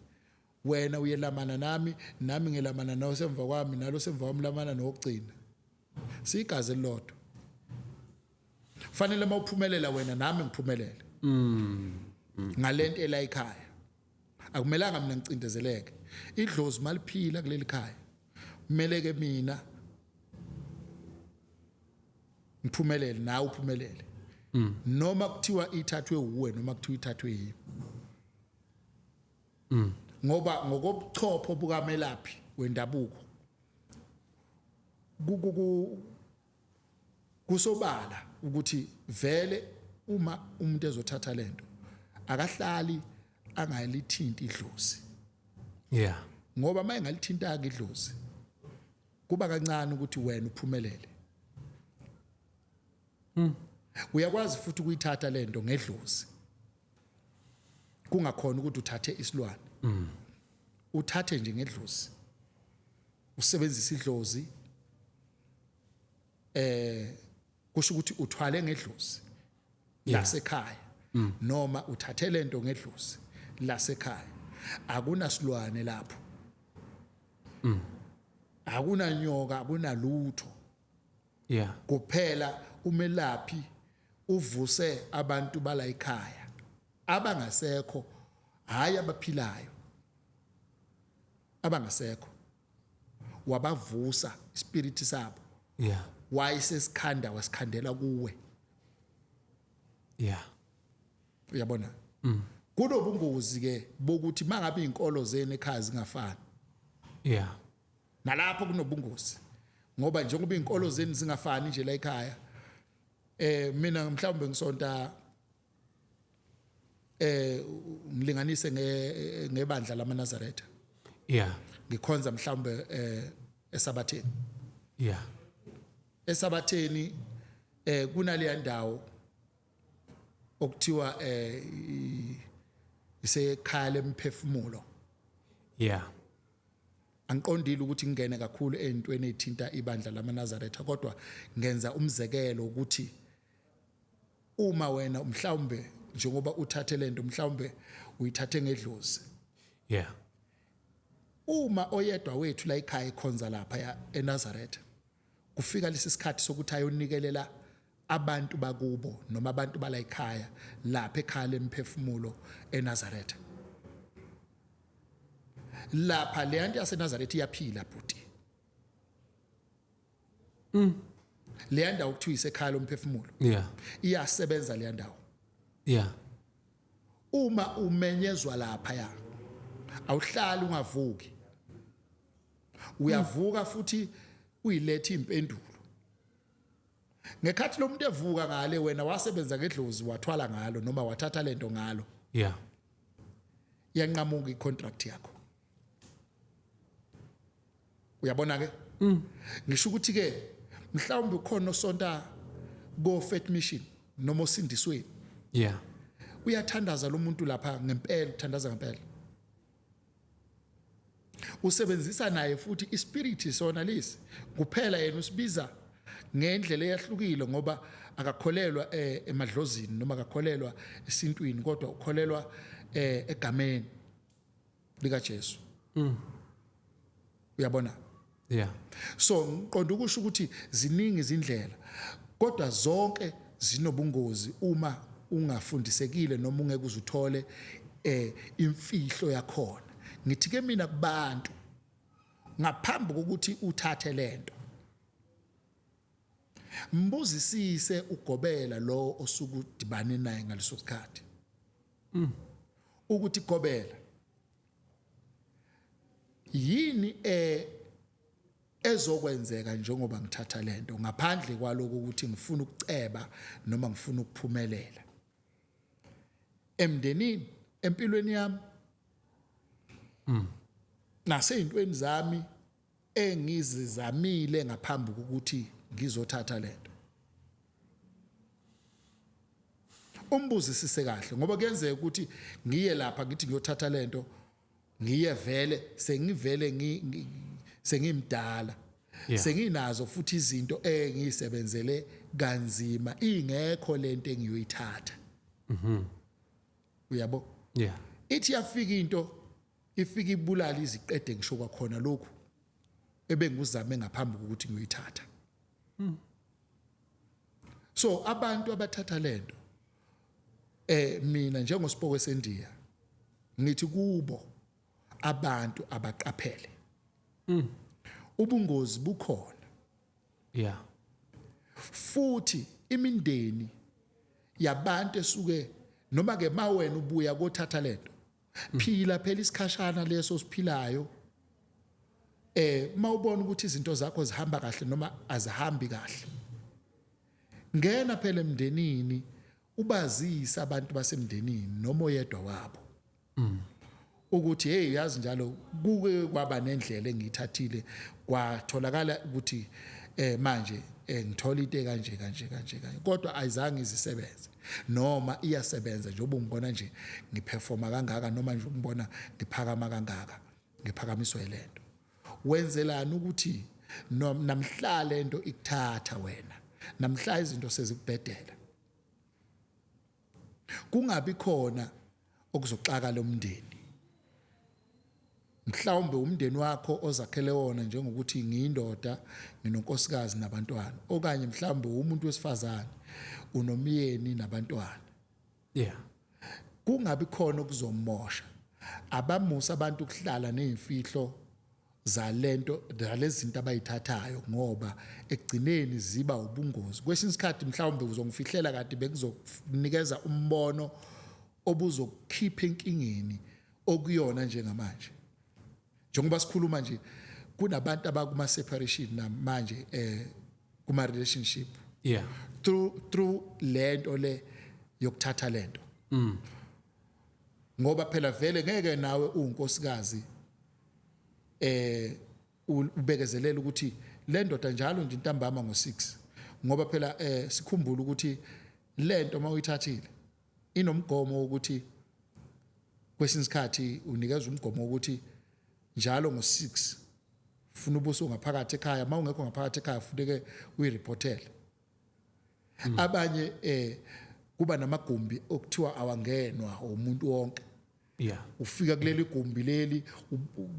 wena uyelamana nami, nami ngelamana nawe semva kwami, nalo semva kwami lamana nokugcina, sigazi elilodwa. Fanele mawuphumelela wena, nami ngiphumelele ngalento ela ekhaya. Akumelanga mina ngicindezeleke. Idlozi maliphila kuleli khaya, kumele ke mina ngiphumelele, nawe uphumelele, noma kuthiwa ithathwe uwe, noma kuthiwa ithathwe yimi. Ngoba ngokobuchopho bukamelaphi wendabuko kusobala ukuthi vele uma umuntu ezothatha lento akahlali angalithinti idlozi. Ngoba uma engalithintanga idlozi, kuba kancane ukuthi wena uphumelele. Uyakwazi futhi ukuyithatha lento ngedlozi, kungakhona ukuthi uthathe isilwane, uthathe nje ngedlozi, usebenzisa idlozi, kusho ukuthi uthwale ngedlozi lasekhaya, noma uthathe lento ngedlozi lasekhaya. Akunasilwane lapho, akunanyoka, akunalutho. Kuphela umelaphi uvuse abantu bala ekhaya abangasekho, hayi abaphilayo, abangasekho, wabavusa ispirit sabo, wayesesikhanda, wasikhandela kuwe. Uyabona, kunobungozi ke bokuthi mangabe izinkolo zenu ekhaya zingafani. Nalapho kunobungozi, ngoba njengoba izinkolo zenu zingafani nje la ekhaya, mina mhlawumbe ngisonta, ngilinganise ngebandla lamaNazaretha, ngikhonza mhlawumbe Esabatheni. Esabatheni kunaleya ndawo okuthiwa isekhaya lemphefumulo. Angiqondile ukuthi ngingene kakhulu ezintweni ezithinta ibandla lamaNazaretha, kodwa ngenza umzekelo ukuthi uma wena mhlawumbe njengoba uthathe lento, mhlawumbe uyithathe ngedlozi. Uma oyedwa wethu la ekhaya ekhonza lapha eNazaretha, kufika lesi sikhathi sokuthi ayonikelela abantu bakubo noma abantu bala ekhaya lapha ekhaya lemphefumulo eNazaretha, lapha le nto yaseNazaretha iyaphila, bhuti. Le ndawo kuthiwa isekhaya lomphefumulo iyasebenza le ndawo. Uma umenyezwa lapha ya, awuhlali ungavuki, uyavuka futhi uyiletha impendulo. Ngekhathi lo muntu evuka ngale, wena wasebenza ngedlozi, wathwala ngalo noma wathatha lento ngalo, iyanqamuka icontract yakho. Uyabona ke, ngisho ukuthi ke mhlawumbe ukhona osonta ko Faith Mission noma osindisweni. Uyathandaza lo muntu lapha ngempela, uthandaza ngempela, usebenzisa naye futhi ispirit sona lesi kuphela. Yena usibiza ngendlela eyahlukile ngoba akakholelwa emadlozini noma akakholelwa esintwini, kodwa ukholelwa egameni lika Jesu. Uyabona? Yeah. So ngiqonda ukusho ukuthi ziningi izindlela, kodwa zonke zinobungozi uma ungafundisekile noma ungeke uzuthole imfihlo yakhona. Ngithi ke mina kubantu, ngaphambi kokuthi uthathe lento, mbuzisise ugobela lo osuke udibane naye ngaleso sikhathi ukuthi, gobela, yini ezokwenzeka njengoba ngithatha lento, ngaphandle kwaloko ukuthi ngifuna ukuceba noma ngifuna ukuphumelela emndenini, empilweni yami naseyintweni zami engizizamile ngaphambi kokuthi ngizothatha lento? Umbuzisise kahle, ngoba kuyenzeka ukuthi ngiye lapha ngithi ngiyothatha lento, ngiye vele sengivele sengimdala, senginazo futhi izinto engiyisebenzele kanzima, ingekho lento engiyoyithatha. Uyabo? Yeah. Ithi yafika into, ifika ibulala iziqede ngisho kwakhona lokhu ebenguzame ngaphambi kokuthi ngiyoyithatha. So abantu abathatha lento, mina njengosipoko sendiya ngithi kubo abantu abaqaphele, ubungozi bukhona. Futhi imindeni yabantu esuke noma ke mawena ubuya kothatha lento, phila phela isikhashana leso siphilayo. Mawubona ukuthi izinto zakho zihamba kahle noma azihambi kahle, ngena phela emndenini, ubazise abantu basemndenini noma oyedwa wabo ukuthi, hey, yazi njalo kuke kwaba nendlela engiyithathile, kwatholakala ukuthi manje ngithola into kanje kanje kanje kanje, kodwa ayizange izisebenze noma iyasebenza njengoba ungibona nje ngiperforma kangaka, noma nje ungibona ngiphakama kangaka, ngiphakamiswa yilento. Wenzelani ukuthi namhla lento ikuthatha wena, namhla izinto sezikubhedela, kungabi khona okuzoxaka lo mndeni, mhlawumbe umndeni wakho ozakhele wona, njengokuthi ngiyindoda, nginonkosikazi nabantwana, okanye mhlawumbe umuntu wesifazane unomyeni nabantwana, kungabi khona okuzomosha. Abamusa abantu ukuhlala nezimfihlo zalento, zalezinto abayithathayo, ngoba ekugcineni ziba ubungozi. Kwesinye isikhathi mhlawumbe uzongifihlela kade bekuzokunikeza umbono obuzokukhipha enkingeni okuyona njengamanje. Njengoba sikhuluma nje, kunabantu abakuma separation namanje kuma relationship through lento le yokuthatha lento, ngoba phela vele ngeke nawe uyinkosikazi. Ubekezelela ukuthi le ndoda njalo nje intambama ngo6, ngoba phela sikhumbula ukuthi lento mawuyithathile inomgomo wokuthi kwesinye isikhathi unikeza umgomo wokuthi njalo ngo6 ufuna ubuso ngaphakathi ekhaya. Mawungekho ngaphakathi ekhaya, funeke uyireportele. Abanye kuba namagumbi okuthiwa awangenwa umuntu wonke. Ufika kuleli gumbi leli,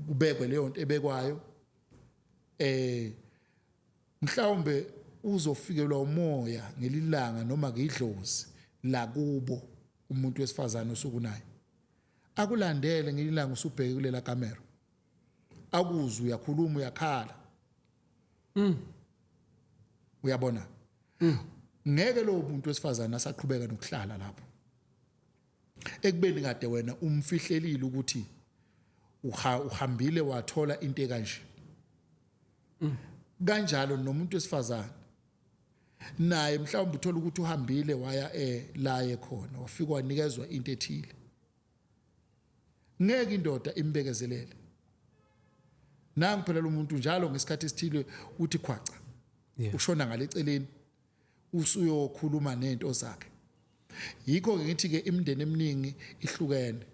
kubekwe leyo nto ebekwayo, mhlawumbe uzofikelwa umoya ngelilanga noma ngidlozi la kubo umuntu wesifazane osukunayo, akulandele ngelilanga usubheke kulela kamera, akuzwe uyakhuluma, uyakhala. Uyabona, ngeke lowo muntu wesifazane asaqhubeka nokuhlala lapho ekubeni kade wena umfihlelile ukuthi uhambile wathola into ekanje. Kanjalo nomuntu wesifazane naye mhlawumbe uthola ukuthi uhambile waya la ekhona, wafika wanikezwa into ethile. Ngeke indoda imbekezelele. Nangu phela lo muntu njalo ngesikhathi esithile uthi khwaca, ushona ngaleceleni, usuyokhuluma nento zakhe. Yikho ke ngithi ke imindeni eminingi ihlukene,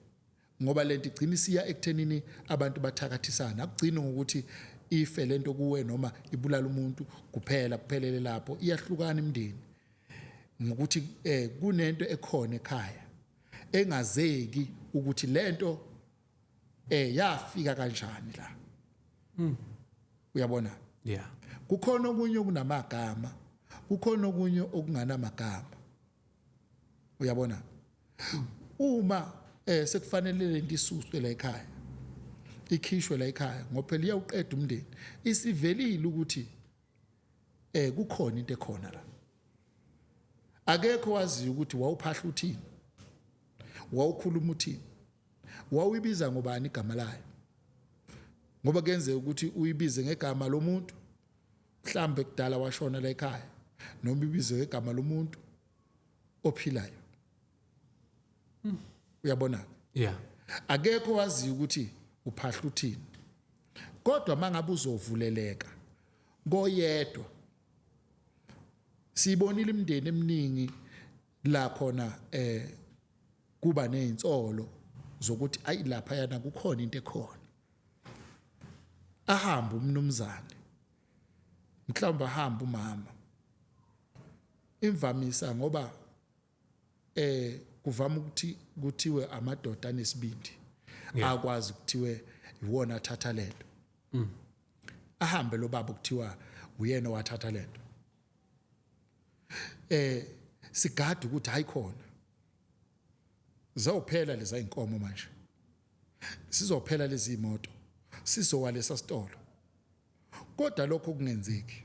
ngoba lento igcina isiya ekuthenini abantu bathakathisana. Akugcini ngokuthi ife lento kuwe noma ibulala umuntu kuphela, kuphelele lapho. Iyahlukana imindeni ngokuthi kunento ekhona ekhaya engazeki ukuthi lento yafika kanjani la. Uyabona? Yeah. Kukhona okunye okunamagama, kukhona okunye okunganamagama. Uyabona, uma sekufanele lento isuswe la ekhaya, ikhishwe la ekhaya, ngoba phela iyawuqeda umndeni, isivelile ukuthi kukhona into ekhona la. Akekho waziyo ukuthi wawuphahla uthini, wawukhuluma uthini, wawuyibiza ngobani igama layo, ngoba kuyenzeka ukuthi uyibize ngegama lomuntu mhlambe kudala washona la ekhaya, noma ibize ngegama lomuntu ophilayo. Uyabona? Yeah. Akekho waziyo ukuthi uphahla uthini, kodwa mangabe uzovuleleka koyedwa, sibonile imindeni eminingi la khona kuba nezinsolo zokuthi ayi, lapha yana kukhona into ekhona. Ahamba umnumzane, mhlawumbe ahamba umama, imvamisa ngoba kuvama ukuthi kuthiwe amadoda anesibindi akwazi kuthiwe iwona athatha lento. Ahambe lo baba kuthiwa uyena owathatha lento, sigada ukuthi hayi, khona zawuphela leza inkomo, manje sizophela lezi imoto, sizowa lesa sitolo. Kodwa lokho kungenzeki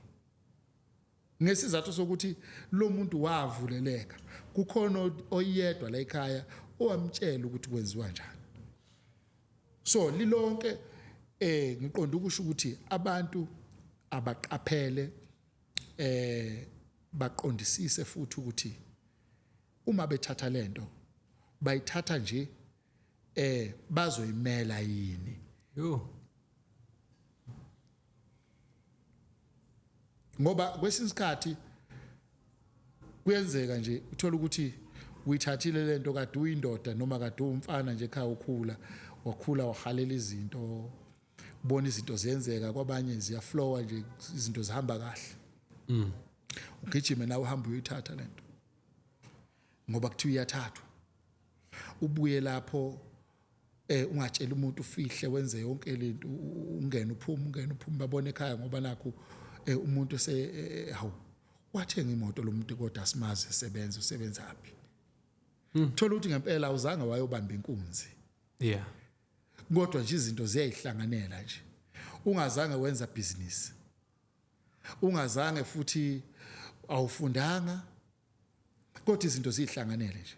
ngesizathu sokuthi lo muntu wavuleleka, kukhona oyedwa la ekhaya owamtshela ukuthi kwenziwa njani. So lilonke ngiqonda ukusho ukuthi abantu abaqaphele, baqondisise futhi ukuthi uma bethatha lento bayithatha nje bazoyimela yini. Yo. Ngoba kwesinye isikhathi kuyenzeka nje uthola ukuthi uyithathile lento kade uyindoda noma kade umfana nje ekhaya ukhula, wakhula wahalela izinto, bona izinto ziyenzeka kwabanye, ziyaflowa nje izinto, zihamba kahle. Ugijime nawe, uhamba uyoyithatha lento ngoba kuthiwa iyathathwa. Ubuye lapho ungatshela umuntu, ufihle, wenze yonke lento, ungene uphume, ungene uphume, babone ekhaya ngoba nakho umuntu ese hawu, wathenga imoto lo muntu kodwa asimazi esebenza, usebenzaphi? Thola ukuthi ngempela awuzange wayobamba inkunzi, kodwa nje izinto ziyayihlanganela nje, ungazange wenza business, ungazange futhi awufundanga, kodwa izinto zihlanganele nje.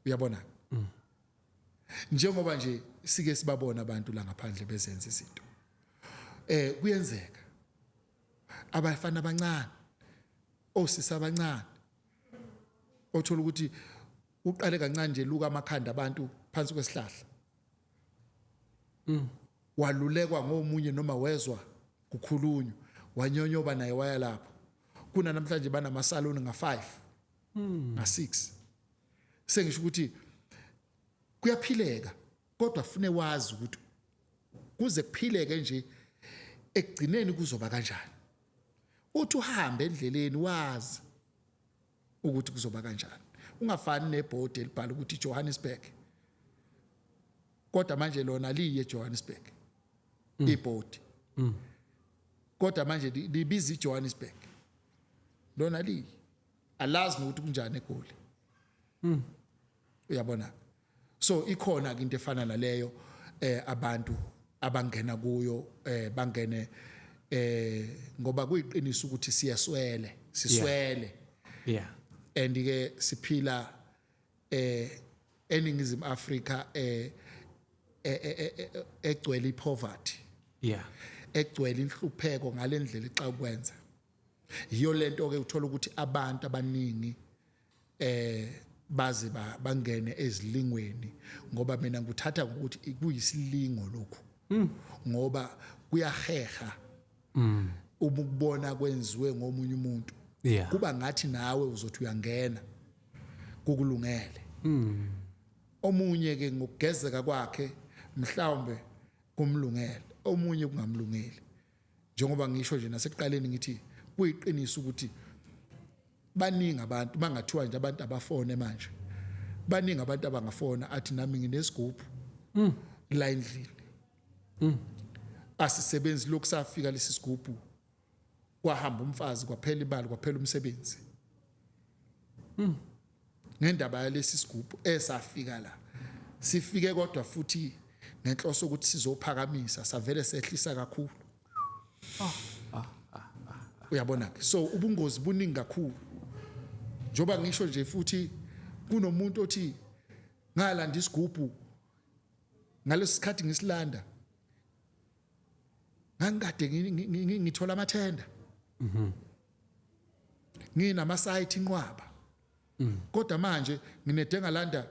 Uyabona, njengoba nje sike sibabona abantu la ngaphandle bezenza izinto, kuyenzeka abafana abancane, osisi abancane, othola ukuthi uqale kancane nje luka amakhanda abantu phansi kwesihlahla. Walulekwa ngomunye noma wezwa kukhulunywa, wanyonyoba naye waya lapho. Kuna namhlanje banamasaloni nga5, nga6. Sengisho ukuthi kuyaphileka, kodwa fune wazi ukuthi kuze kuphileke nje ekugcineni kuzoba kanjani. Uthi uhambe endleleni wazi ukuthi kuzoba kanjani, ungafani nebhodi elibhala ukuthi Johannesburg, kodwa manje lona liye Johannesburg ibhodi, kodwa manje libiza iJohannesburg, lona liyi alazi nokuthi kunjani eGoli. Uyabona? So ikhona ke into efana naleyo, abantu abangena kuyo, bangene ngoba kuyiqiniso ukuthi siyaswele, siswele. And ke siphila eNingizimu Afrika egcwele ipoverty, egcwele inhlupheko ngalendlela xa ukwenza. Yiyo lento ke uthola ukuthi abantu abaningi baze bangene ezilingweni, ngoba mina ngikuthatha ngokuthi kuyisilingo lokhu, ngoba kuyaheha uma ukubona kwenziwe ngomunye umuntu. Kuba ngathi nawe uzothi uyangena kukulungele. Omunye ke ngokugezeka kwakhe mhlawumbe kumlungele, omunye kungamlungeli. Njengoba ngisho nje nasekuqaleni ngithi kuyiqiniso ukuthi baningi abantu, mangathiwa nje abantu abafone manje, baningi abantu abangafona athi nami nginesigubhu la endlini, asisebenzi lokhu, safika lesi sigubhu kwahamba umfazi, kwaphela imali, kwaphela umsebenzi ngendaba yalesi sigubhu esafika la. Sifike kodwa futhi ngenhloso ukuthi sizophakamisa, savele sehlisa kakhulu. Uyabona ke? So ubungozi buningi kakhulu. Njoba ngisho nje futhi kunomuntu othi ngalanda isigubhu, ngaleso sikhathi ngisilanda ngangikade ngithola amathenda, nginama site inqwaba, kodwa manje nginede ngalanda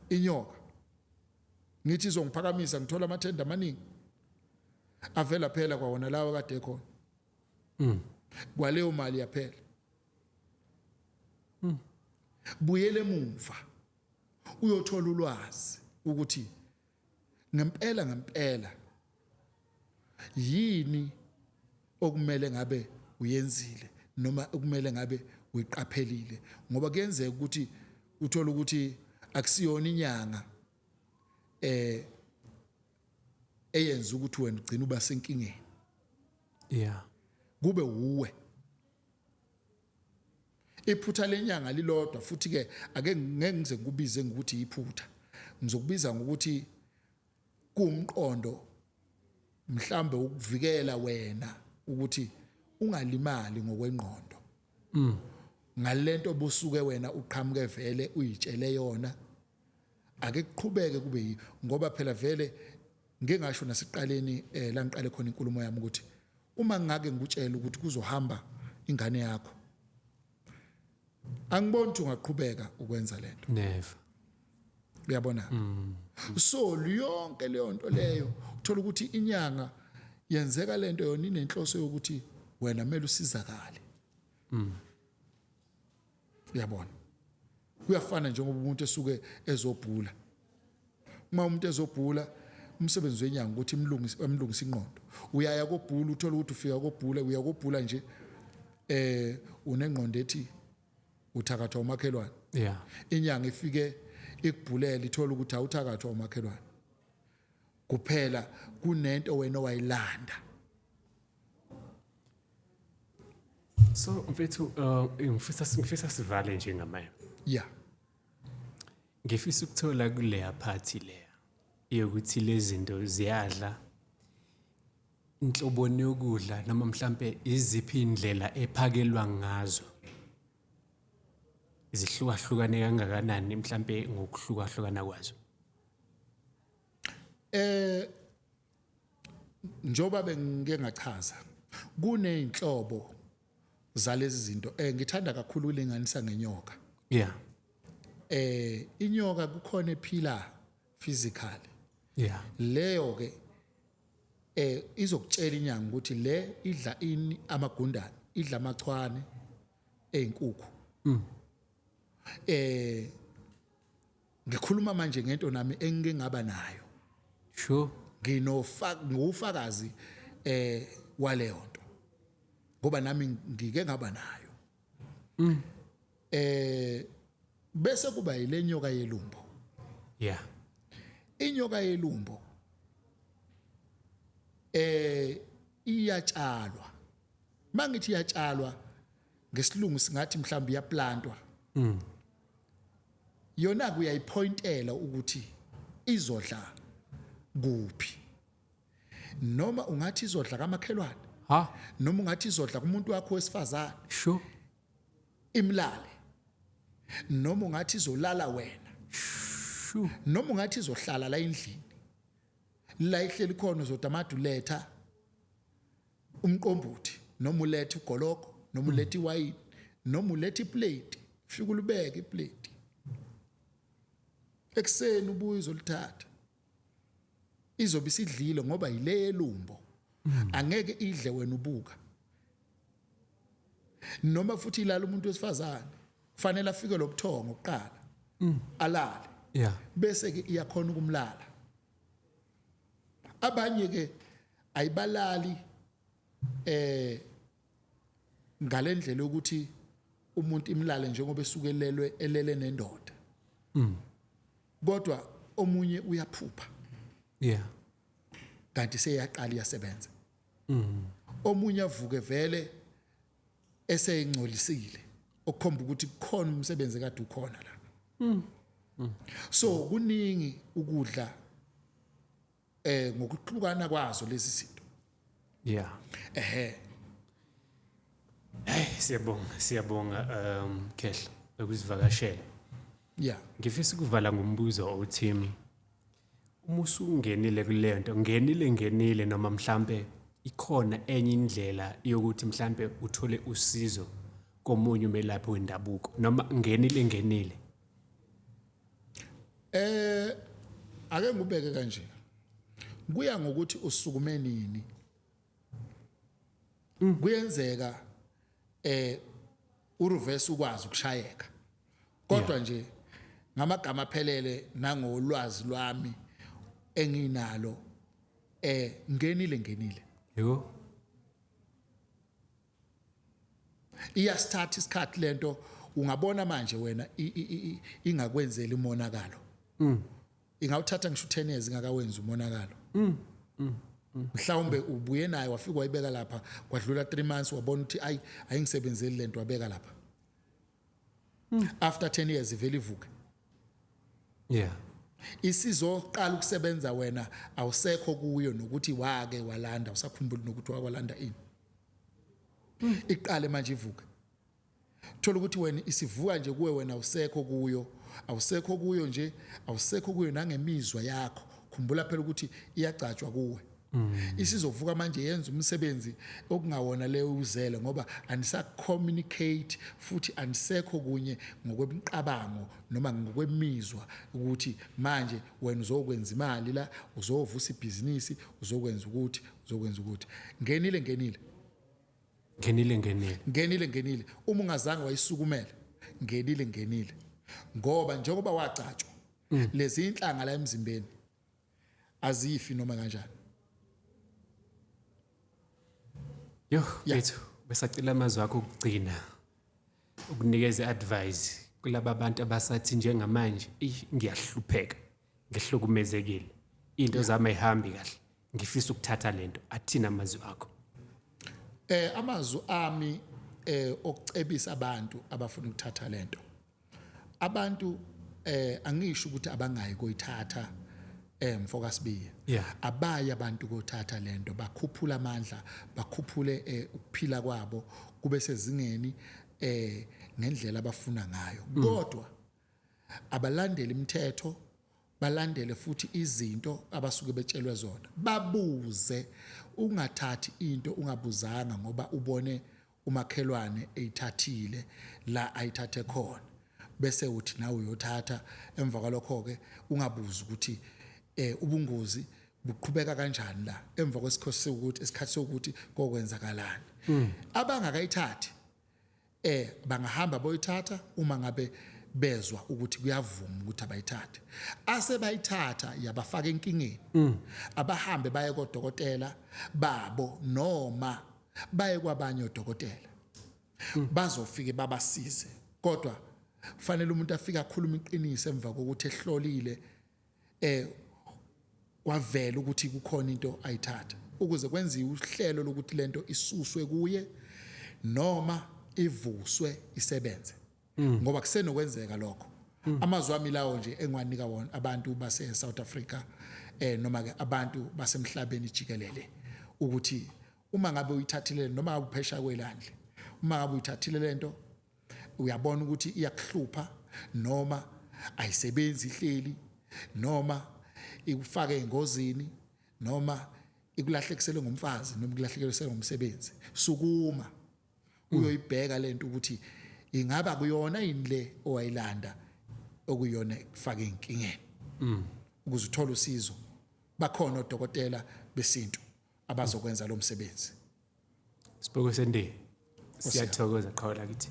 inyoka ngithi izongiphakamisa, ngithola amathenda amaningi avela phela kwawona lawo kade ekhona, kwaleyo mali yaphela. Buyele emuva uyothola ulwazi ukuthi ngempela ngempela yini okumele ngabe uyenzile noma okumele ngabe uyiqaphelile, ngoba kuyenzeka ukuthi uthola ukuthi akusiyona inyanga eyenza ukuthi wena ugcina uba senkingeni, kube uwe. Iphutha lenyanga lilodwa futhi ke ake ngeke ngize ngikubize ngokuthi iphutha, ngizokubiza ngokuthi kuwumqondo mhlambe ukuvikela wena ukuthi ungalimali ngokwengqondo ngalento bosuke wena uqhamuke vele uyitshele yona. Ake kuqhubeke kube yiyo, ngoba phela vele ngike ngasho nasekuqaleni, la ngiqale khona inkulumo yami, ukuthi uma ngake ngikutshela ukuthi kuzohamba ingane yakho, angiboni ukuthi ungaqhubeka ukwenza lento. Never. Uyabona? So yonke leyo nto leyo, uthola ukuthi inyanga yenzeka lento yona inenhloso yokuthi wena kumele usizakale. Uyabona, kuyafana njengoba umuntu esuke ezobhula. Uma umuntu ezobhula, umsebenzi wenyanga ukuthi imlungise, emlungise ingqondo. Uyaya kobhula, uthola ukuthi ufika kobhula, uya kobhula nje unengqondo ethi uthakathwa umakhelwane. Inyanga ifike ikubhulele, ithola ukuthi awuthakathwa umakhelwane kuphela, kunento wena owayilanda. So mfethu, ngifisa sivale nje ngamanye. Ngifisa ukuthola kuleya party leya yokuthi lezi zinto ziyadla inhloboni yokudla, noma mhlambe iziphi indlela ephakelwa ngazo, zihlukahlukane kangakanani mhlambe ngokuhlukahlukana kwazo? Njoba bengike ngachaza, kuneyinhlobo zalezi zinto. Ngithanda kakhulu ulinganisa ngenyoka. Inyoka kukhona ephila physically. Leyo ke Izokutshela inyanga ukuthi le idla ini, amagundane, idla amachwane ezinkukhu. Ngikhuluma manje ngento nami engike ngaba nayo. Nginofakazi waleyo nto, ngoba nami ngike ngaba nayo. Bese kuba ile nyoka yelumbo. Inyoka yelumbo iyatshalwa. Mangithi iyatshalwa ngesilungu singathi mhlawumbe iyaplantwa. Yona kuyayipointela ukuthi izodla kuphi, noma ungathi izodla kamakhelwane, noma ungathi izodla kumuntu wakho wesifazane, imlale, noma ungathi izolala wena, noma ungathi izohlala la endlini la ihleli khona, uzodamada uletha umqombothi, noma uletha ugoloko, noma uletha iwayini, noma uletha iplate, fika ulibeke iplate ekseni, ubuye uzolithatha, izobe isidlile, ngoba yile yelumbo, angeke idle wena ubuka. Noma futhi ilala umuntu wesifazane, kufanele afike lobuthongo kuqala, alale, bese ke iyakhona ukumlala. Abanye ke ayibalali ngalendlela ukuthi umuntu imlale njengoba esukelelwe elele nendoda, kodwa omunye uyaphupha, kanti seyaqala iyasebenza. Omunye avuke vele eseyingcolisile, okukhomba ukuthi kukhona umsebenzi kade ukhona la. So kuningi ukudla ngokuhlukana kwazo lezi zinto. Ehe. Hey, siyabonga, siyabonga Khehla ukusivakashela. Ngifisa ukuvala ngombuzo othi, uma usungenile kule nto, ngenile ngenile, noma mhlambe ikhona enye indlela yokuthi mhlambe uthole usizo komunye umelaphi wendabuko, noma ngenile ngenile? Ake ngubeke kanje, kuya ngokuthi usukume nini. Kuyenzeka ureverse ukwazi ukushayeka, kodwa nje ngamagama aphelele nangolwazi lwami enginalo, ngenile ngenile. Iyasithatha isikhathi lento, ungabona manje wena ingakwenzeli umonakalo. Ingawuthatha ngisho 10 years ingakawenzi umonakalo. Mhlawumbe ubuye naye wafika wayibeka lapha, kwadlula 3 months, wabona ukuthi ayi, ayingisebenzeli lento, wabeka lapha. After 10 years ivele ivuke. Isizoqala ukusebenza wena awusekho kuyo, nokuthi wake walanda usakhumbula nokuthi wakwalanda ini. Iqale manje ivuke. Thola ukuthi wena isivuka nje kuwe, wena awusekho kuyo, awusekho kuyo nje, awusekho kuyo nangemizwa yakho. Khumbula phela ukuthi iyagcatshwa kuwe. Isizovuka manje yenza umsebenzi okungawona leyo uzele, ngoba anisa communicate futhi anisekho kunye ngokwemicabango noma ngokwemizwa, ukuthi manje wena uzokwenza imali la, uzovusa ibhizinisi, uzokwenza ukuthi, uzokwenza ukuthi. Ngenile ngenile. Ngenile ngenile. Ngenile ngenile. Uma ungazange wayisukumela, ngenile ngenile, ngoba njengoba wagcatshwa, lezi inhlanga la emzimbeni azifi noma kanjani. Yo, bethu besacela amazwi akho okugcina ukunikeza advice kulaba bantu abasathi njengamanje, ngiyahlupheka, ngihlukumezekile, into zami ayihambi kahle, ngifisa ukuthatha lento, athina amazwi akho? Amazwi ami okucebisa abantu abafuna ukuthatha lento, abantu angisho ukuthi abangayi koyithatha, mfoka Sibiya. Abayi abantu kothatha lento, bakhuphula amandla, bakhuphule ukuphila kwabo kube sezingeni ngendlela abafuna ngayo, kodwa abalandele imithetho, balandele futhi izinto abasuke betshelwe zona, babuze. Ungathathi into ungabuzanga ngoba ubone umakhelwane eyithathile la ayithathe khona, bese uthi nawe uyothatha. Emva kwalokho ke ungabuzi ukuthi ubungozi Buqhubeka kanjani la emva kwesikhosi sokuthi isikhathi sokuthi kokwenzakalani? Abangakayithathi bangahamba boyithatha uma ngabe bezwa ukuthi kuyavuma ukuthi abayithathe. Asebayithatha yabafaka enkingeni, abahambe baye kodokotela babo noma baye kwabanye odokotela, bazofike babasize. Kodwa kufanele umuntu afike akhuluma iqiniso emva kokuthi ehlolile, kwavela ukuthi kukhona into ayithatha, ukuze kwenziwe uhlelo lokuthi lento isuswe kuye noma ivuswe isebenze, ngoba kusenokwenzeka lokho. Amazwi ami lawo nje engiwanika wona abantu base South Africa, noma ke abantu basemhlabeni jikelele, ukuthi uma ngabe uyithathile, noma ngabe uphesha kwelandle, uma ngabe uyithathile lento, uyabona ukuthi iyakuhlupha noma ayisebenzi, ihleli noma ikufake engozini noma ikulahlekisele ngomfazi noma ikulahlekisele ngomsebenzi, sukuma uyoyibheka lento ukuthi ingaba kuyona yini le owayilanda okuyona kufaka inkingeni, ukuze uthole usizo. Bakhona odokotela besintu abazokwenza lo msebenzi. Siboko sende, siyathokoza qhawe lakithi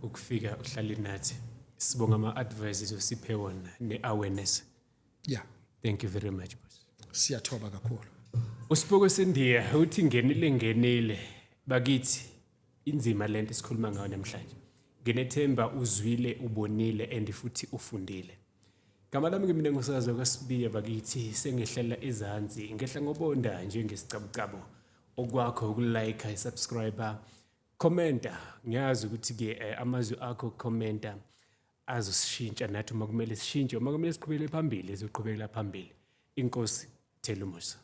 ukufika uhlale nathi. Sibonga ama-advices osiphe wona ne-awareness. Thank you very much, boss. Siyathoba kakhulu. Usiboko sendiya uthi ngenile, ngenile bakithi. Inzima lento esikhuluma ngayo namhlanje. Nginethemba uzwile, ubonile and futhi ufundile. Gama lami ke mina nguSazo kaSibiya bakithi. Sengehlela ezansi, ngehla ngobonda njengesicabucabo. Okwakho ukulike, isubscribe, commenta. Ngiyazi ukuthi ke amazwi akho commenta azosishintsha nathi uma kumele sishintshe, uma kumele siqhubekele phambili, sizoqhubekela phambili. Inkosi thela umusa.